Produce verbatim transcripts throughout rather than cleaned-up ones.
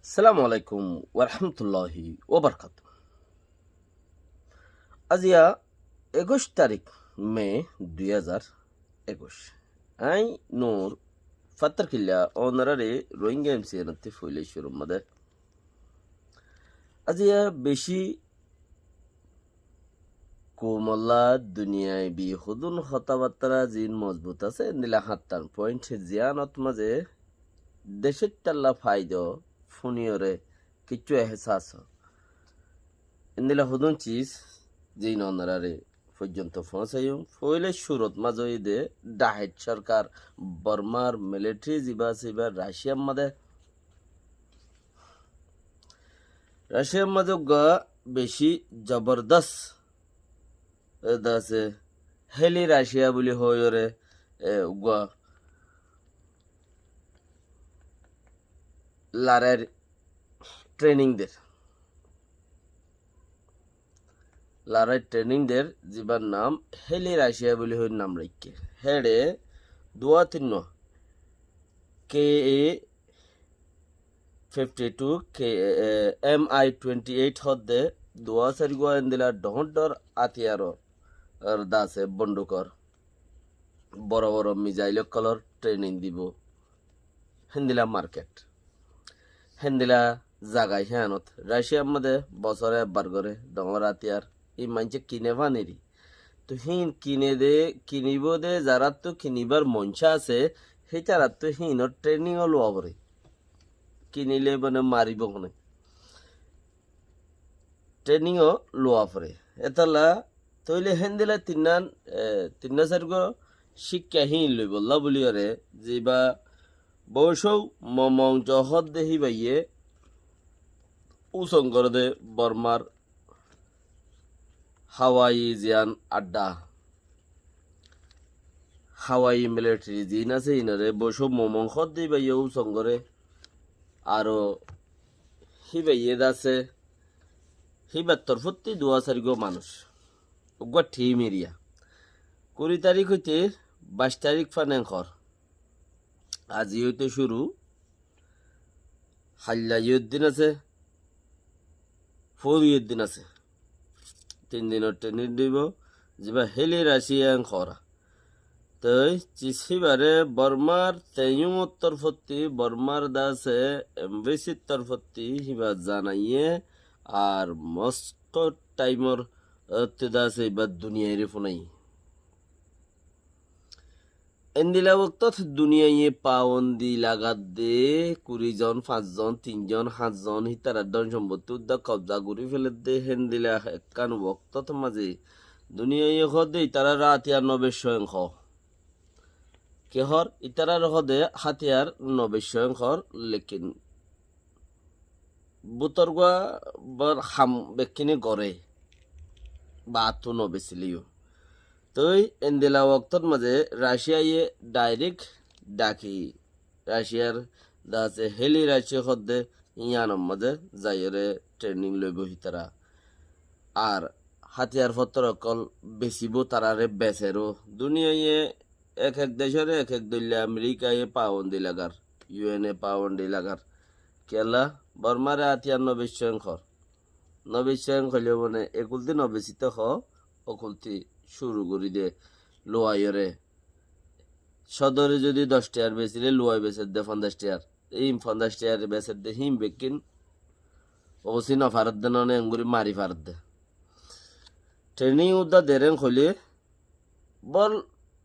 Assalamu alaikum warahmatulláhi wabarakátuhu. Aziya ekuic tarík me dui házar ekuic. Añí Nur Fattarkilla, ónorare Rohingya M C N ottú foila cúrur mazé. Aziya beci kumolla duniyaibi hodún hotábattára ziín mozbut asé, endilla háñttan point ziyánot mazé decóittalla faidá fúniyóre kiccú ehsas ó. Endilla hodún cis ziín ónorare foijjonto foóñsaiyum. Foila cúrut mazé óiye de Dahec sorkar, Bormar military zibá asé ibá Raciyar mazé Raciyar mazé uggúa beci zobordos, e, de asé, héli Raciya buli hoóiyoré, e, uggúa lorair training der. Lorair training der, zibár nam héli Raciya buli hoói nam raikké. Héçe duwa tinnúa K A fifty two, K, e, M I twenty eight hoódde duwa sairgúa endilla dhoóñr dhoóñr átiyaror, ar de asé bondukor, boro boro missile ókkolor training dibou. Héndilla market. Héndilla zaga híyanot. Raciyar mazé bosóre ekbar goré dhoóñr átiyar. Híin maincé kine faniri. Toi híin kine de, kinibóu de, zaráttu kinibár moncá asé, hítarattu híinor training ó luwa foré. Kinile mane maribóu hone. Training ó luwa foré. Étalla tóile héndilla tinnán, e, tinnúa sairgúa cíkka híin loibolla buli óre, zibá Bosóu Momong hoódde híbaye úsong goré de Bormar hawai ziyán adda, hawai military ziín asé, híinoré Bosóu Momong hoódde híbaye úsong goré. Aró híbaye de asé, híbar torfótti duwa sairgúa manúic. Uggúa thim eriya. Kuri tarík óite baic tarík fán en hoór. Azi óite cúru, hailla yó ek din asé, fóoru yó ek din asé. Tin dinor training dibou, zibá héli Raciya en hoóra. Toi cis híbaré Bormar teiyúngor torfótti, Bormar de asé embassy r torfótti híba zanaiyé, ar Moskó thaimor ottú de asé ibá duniyairé fúnaiyé. Endilla woktót duniyaiye pabondi lagadde, kuri zon, fañs zon, tin zon, háñt zon, hítarar dhon sombottí uddá kobza gorí feledde, héndilla ekkán woktót mazé duniyaiye hoódde ítarar átiyar no beccó en hoó. Ki hoór? Ítararé hoódde hátiyar no beccó en hoór, lekin bútorgúa bor ham bekkíne goré, baattú no besilé yó. Toi endilla woktót mazé Raciyaye direct dhaki, Raciyar de asé héli Raciya hoódde yíanor mazé zaiyóre training loibou hítara. Ar hátiyar fottór ókkol besibóu, tararé beseró. Duniyaiye ek ek decóre ek ek dóilla, Amerikaye pabondi lagar, U N e pabondi lagar. Kiyólla? Bormare átiyar no beccó en hoór. No beccó en hoilé mane ekultí no besité hoó, okultí cúru gorí de luwaiyóre. Sodore zodi doc tiyar besilé luwai besedde fonzaic tiyar. Híin fonzaic tiyar besedde, híin bekkín ósi no faredde, none engorí mari faredde. Training uddá der en hoilé bol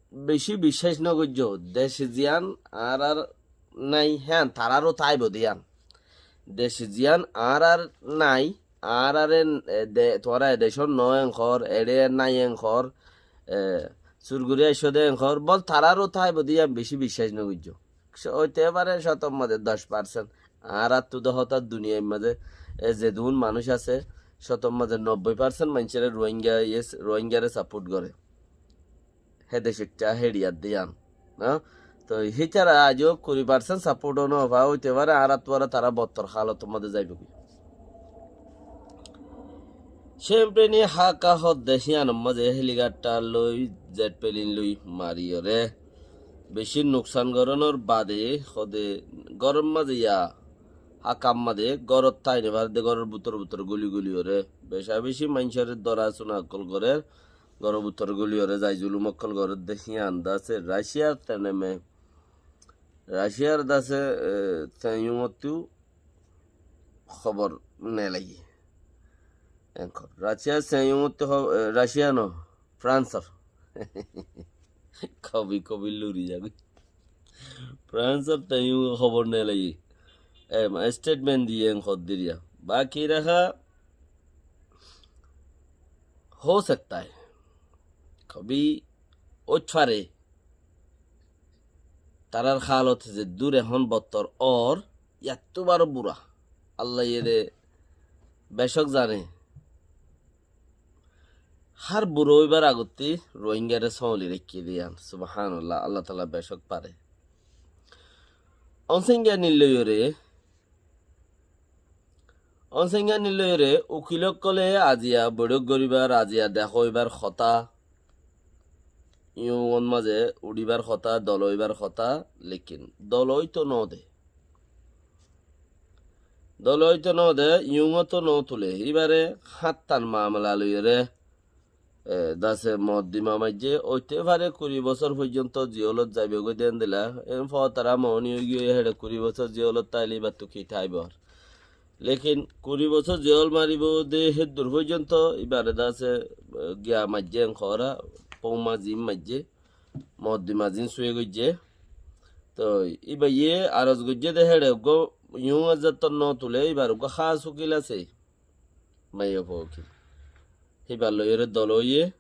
beci biccác no goijjó. Dec ziyán añárar nái, híyan tararó táibo de yían. Dec ziyán añárar nái, añárare, e, de, tuáñra e decór no en hoór, eçé nái en hoór, e, sur gorí aiccó de en hoór, bol tararó táibo de yían beci biccác no goijjó. Óite fare cótor mazé doc percent. Añáráttu de hotá duniyair mazé, e, zedún manúic asé, cótor mazé nobboi percent maincóre Rohingya, yes, Rohingyare support goré. Hé decóitta héçiyar de yían, na? Toi hítara aijjó kuri percent support ó no fa, óite fare añáráttu aró tará bottor hálotor mazé zaibói. Cempreni Háka hoódde híyanor mazé helicopter loi, jet plane loi mariyóre beci nuksan gorónor bade hoódde góror mazé yá háka mazé górot tái no fare dé, góror bútore bútore góli góli óre, beca beci maincóre dóra suna ókkol gorér, góror bútore góli óre zai zulum ókkol gorér dé, híyan dase Raciar teneme, Raciar dase, e, teñiyottú hóbor nelaiye. Enkor Raciar teñiyottú hó-, e, Racia no, Fransor. Kobi kobi luri zagói. Fransor teñiyó hóbor nelaiye. Em, statement diye en hoddiriya. Baki raha ho sakta hai. Kobi óit fare. Tarar halot ze dur ehón bottor ór, yattú baro bura. Allah yede becók zane. Hár bura óibar agottí Rohingyare sóoli raikké dé yián. Subhanallah, Allah taala becók fare. Onsengyani loiyóre, Onsengyani loiyóre ukil ókkole aziya boiçók goríbar, aziya dehá óibar hotá, iyúngot mazé uçíbar hotá, dol óibar hotá, lekin dol óito node. Dol óito node, iyúngoto notule. Íbare háttan mamela loiyóre, e, dase moddima maijje, óite fare kuri bosór foijjonto ziyolot zaibo goi dé endilla. En fotara moni óigiyoi, héçe kuri bosór ziyolot táile íbattu ki táibo ar. Lekin kuri bosór ziyol maribo dé héddur foijjonto íbare dase, e, giya maijje en hora, pouma zin maijje, moddima zin suye goijje. Toi íbaye aros goijje dé héçe uggwá iyúngot zettót notule, íbar uggwá hás ukil asé. Maiya fua ukil. Híbar loiyóre dol óiye,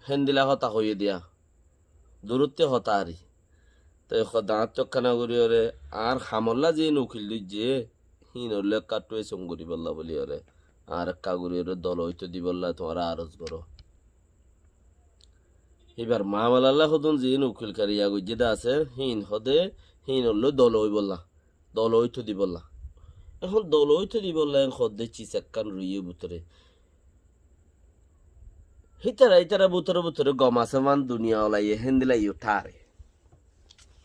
héndilla hotá hoiyé diya. Durottí hotá ari. Toi hoddé añáttu ekkán goríyore, añár hamolla ziín ukil dóijje, híinolloi ekká tuisong goríbolla buliyóre, añár ekká goríyore dol óito dibolla tuáñra aros goró. Híbar mamalalla hodún ziín ukil kariya goijjé dé asé, híin hodé, híinolloi dol óibolla. Dol óito dibolla. Ehón dol óito dibolla en hoddé cis ekkán ruiye bútore. Hítara, hítara bútore bútore gom asé man duniya olaye héndilla yó tháre.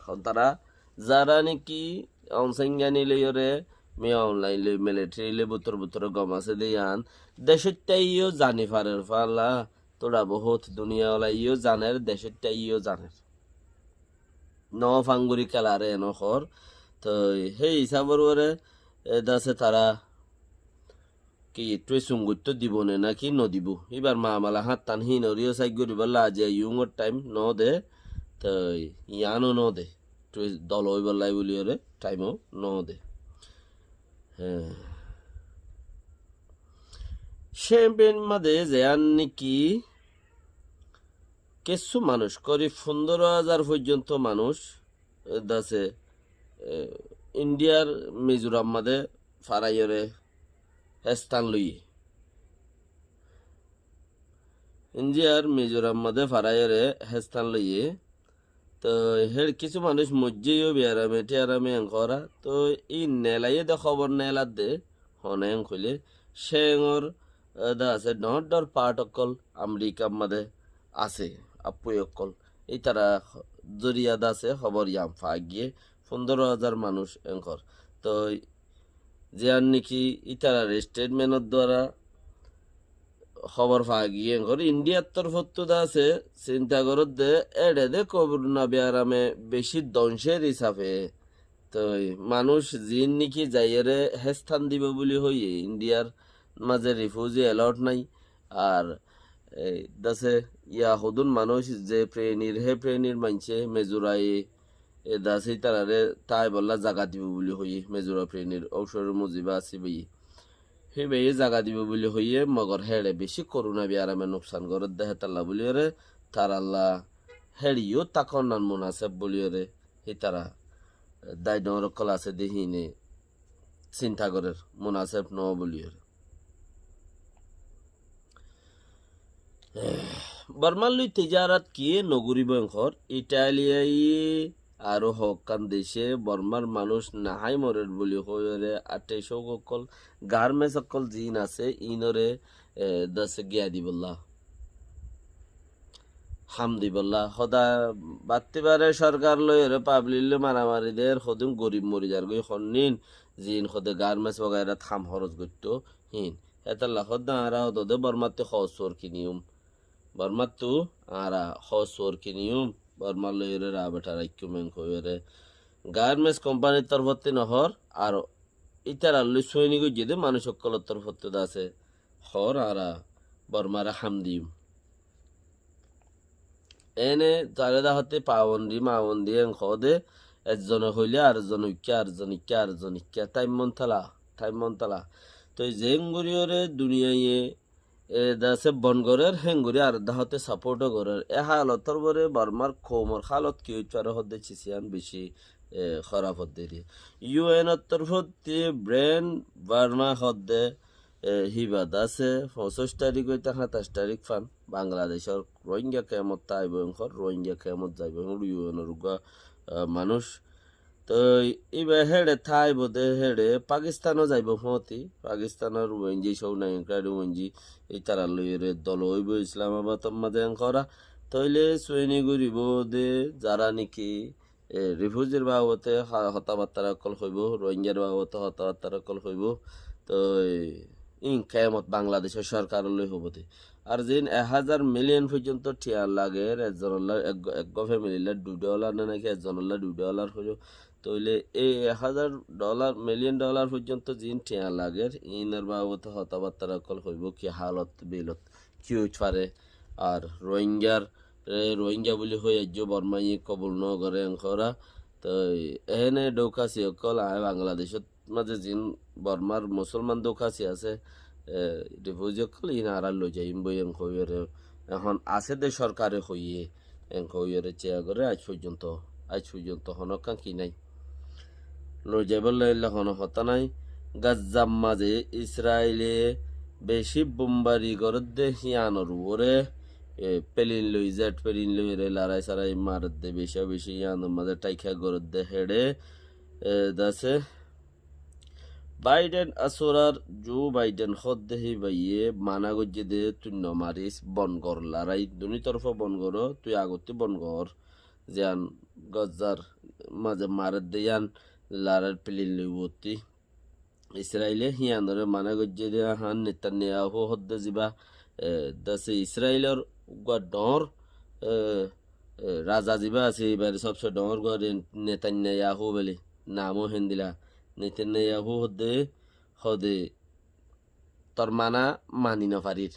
Hon tara zara niki Onsengyani loiyóre, Min Aung Hlaing loi, military loi bútore bútore gom asé dé yián. Decót táiyó zani farer falla, tóra bohút duniya olaye yó zaner, decót táiyó zaner. No fanguri kelare eno hor. Toi hé hísabor uore, e, dase tara ki tuisong goittó dibo né náki nodibo. Íbar mamala háttan híinor yó saik goríbolla aziya iyúngor thaim node. Toi yiáno node. Tui dol óibolla buliyóre thaimo node. Hé. Cempen mazé ziyán niki kessú manúic, korib fundoro házar foijjonto manúic, e, dase, e, Indiyar Mizoram mazé faraiyóre héstan loiyé. Indiyar Mizoram mazé faraiyóre héstan loiyé. Toi héçe kissú manúic moijjé yó biyarame, tiyarame en hora. Toi íin nelaiyé dé hóbor neladde, hone en hoilé, Cengor, e, dase dhoóñr dhoóñr part ókkol Amerikar mazé asé, appui ókkol. Ítara zoriya dase hóbor yián faa giyé, fundoro házar manúic en hor. Toi ziyán niki ítarar statement or duara hóbor faa giyé. Ehón Indiyar torfóttu dase sinta goródde, éçe dé korona biyarame beci doncér hísafe. Toi manúic ziín niki zaiyóre héstan dibo buli hoiyé, Indiyar mazé refugee allowed nái. Ar, e, dase iya hodún manúic ze prenir, hé prenir maincé Mezuraye, e, dase ítarare táibolla zaga dibo buli hoiyé, Mezura prenir, Óucor Muziba asé baiye. Hé baiye zaga dibo buli hoiyé, mogor héçe beci korona biyarame nuksan gorédde hétalla buliyóre, taralla héçe yó tákonnan munaseb buliyóre, hítara, e, dái dhoóñr ókkol asé dé híine sinta gorér, munaseb no buliyóre. Bormar loi tijarat kiyé nogoríbo en hor, Italiyaye aró hokkán dece Bormar manúic nahái morer buli hoiyóre, atte cóuk ókkol, garments ókkol ziín asé, iínore, e, dase giya dibolla. Ham dibolla. Hoda battibare sorkar loiyóre pablik loi maramari der, hodún gorib mori zargoi honnín, ziín hoóde garments wagairát ham horos goittó híin. Hétolla hoódde añára hoódde Bormáttu hoósuor kiniyum. Bormáttu añára hoósuor kiniyum. Bormár loiyóre raabetha raikkúm en hoiyóre. Garments kompanir torfótti nohór, ar ítarallói sueni goijjé dé manúic ókkolór torfóttu de asé, hoór añára Bormáre ham diyum. Ene taré de hoótte pabondi mabondi en hoóde, ezzone hoilé arzon ikká, arzon ikká, arzon ikká, thaim montala, thaim montala. Toi zeén goríyore duniyaiye e de asé bon gorér, héen gorí ar de hoótte sapórt ó gorér. E hálotor uore Bormár koumor hálot ki óit fare hoódde cis yían bicí, e, hóraf hoódde eri. Yu En or torfótti Bren Varma hoódde, e, híba de asé, foñsíc tarík óite háñtaic tarík fán Bangladecór Rohingya kemot táibo en hoór, Rohingya kemot zaibo en hoór Yu En or uggúa, e, manúic. Toi íba héçe táibo de héçe Pakistánot zaibo fúañti, Pakistánor uenji sóu nainkári uenji ítarar loiyóre dol óibo Islamabador mazé en hoóra. Tóile sueni goríbo de zará néki, e, rifúzir babote ha-, hotábattára ókkol hoibó, Rohingyar babote hotábattára ókkol hoibó. Toi ín kemot Bangladecór sorkaror loi hoibó de. Ar ziín ek házar miliyon foijjonto thiañ lager, ekzonolla, ek, eggúa femililla dui dholar né náki ekzonolla dui dholar hoiyó. Tóile ei ek házar dholar, miliyon dholar foijjonto ziín thiañ lager, iínor babote hotábattára ókkol hoibó, ki hálot bilot ki óit fare. Ar Rohingyar, e, Rohingya buli hoi aijjó, Bormaye kobul nógore en hoóra. Toi ene dhókasi ókkol aññí Bangladecót mazé ziín Bormár musolman dhókasi asé, e, rifuzi ókkol iín añára loizaiyum boi en hoiyóre. Ehón asé de sorkare hoiyé en hoiyóre ciya goré aij foijjonto, aij foijjonto honókkan ki nái. Loizaibólla illa honó hotá nái. Gazzar mazé Israile bicí bombari gorédde híyanor uore, e, pelin loi, zet pelin loiyóre larai sarai maredde, bicí bicí híyanor mazé tháikka gorédde héçe, e, de asé Baiden asórar Joe Baiden hoódde híbaye mana goijjé de tui nomaris, bon gor larái, duní torfó bon goró, tui agottí bon gor, ziyán Gazzar mazé maredde yían larár pelin loi uottí. Israile híyanore mana goijjé de añár Netanyahu hoódde zibá, e, de asé Israilor uggúa dhoóñr, e, e, raza zibá asé, ibáre sobse dhoóñr uggúa Netanyahu buli nam ó héndila. Netanyahu hoódde, hoóde, tor mana mani nofarir.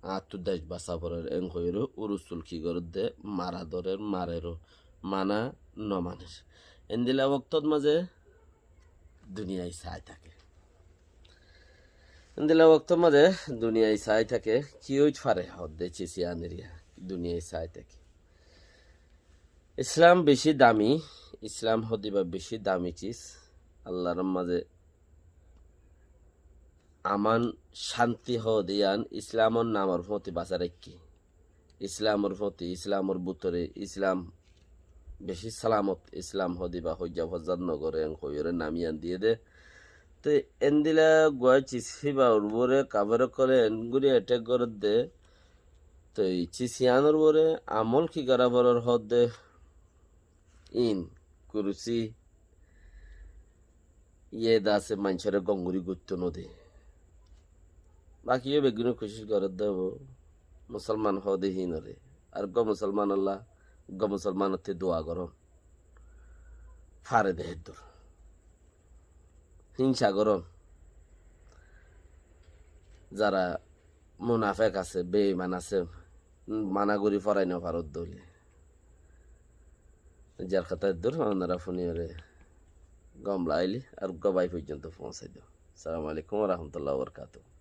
Añáttu dec basa forer en hoiyóre urusul ki gorédde, mara dórer, marer ó, mana nomaner. Endila woktót mazé duniyai saái táke. Endila woktót mazé duniyai saái táke, ki óit fare hoódde cis yían eriya, duniyai saái táke. Islam bicí dami, Islam hoódde ibá bicí dami cis. Allar mazé aman cánti hoódde yían Islamor namor fúañti basái raikké. Islamor fúañti, Islamor bútore, Islam bicí salamot, Islam hoódde ibá hoijja fozzat nogoré en hoiyóre nam yían diyé dé. Te endila uggúa cis híbar uore kafer ókkole engorí ethék gorédde. Toi cis yíanor uore amol ki gorá forer hoódde, in, kurusi, iye de asé maincóre gom gorí goittó node. Baki yó beggúne kucíc gorédde óibo, musolman hoóde híinore. Ar uggúa musolmanolla uggúa musolmanottú dua gorón. Fare de héddur. Hínsa gorón. Zara munafek asé, beiman asé, mana gorí forai nofaródde óile. Zar hotá héddur, onora fúniyóre gom laáile ar uggúa bái foijjonto foóñsai do. Assalamu alaikum wa rahmatullahi wa barakatuhu.